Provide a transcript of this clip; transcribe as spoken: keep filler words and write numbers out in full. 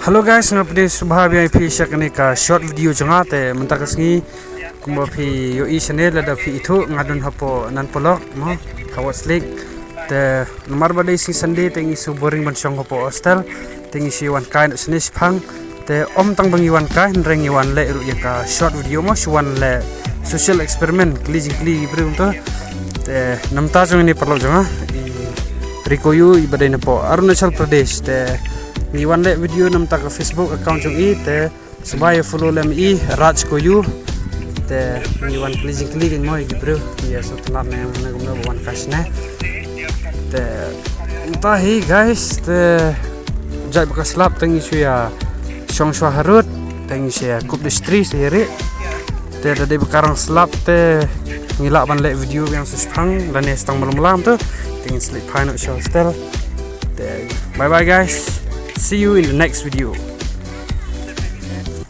Hello guys, nga pdiang sngewbha biang ïa phi sha kane ka short video jong nga. Te mynta ka sngi kumba phi ïohi shane lada phi ithuh, nga don hapoh Nan Polok mo, ha West Lake. Te namar ba dei sngi Sunday te ngi shu boring ban shong hapoh hostel. Te ngi shu wan kai noh shane shiphang. Te ym tang ba ngi wan kai, hynrei ngi wan leh ruh ïa ka short video mo, shu wan leh social experiment, kylli jingkylli ki briew kumto. Te namta jong ine i paralok jong nga, i Rikoyu, iba dei napoh Arunachal Pradesh. Te ngi wan leh video namta ka Facebook account jong i, te sngewbha ïa follow lem i, Raj Koyu. Te ngi wan kylli jingkylli kein mo ïa ki briew, ïa sngewtynnat ne, ne kumno ba wan kai shane. Te mynta hi guys, te jait ba ka slap te ngi shu ïa shong shuwa harud, te ngi shu ïa kup dustri sha ïa ri. Te da dei ba ka rang slap te ngi lah ban leh video biang sha shiphang, lane sa tang malam malam tu. Te ngin sa leit phai noh sha hostel. Te bye bye guys. See you in the next video.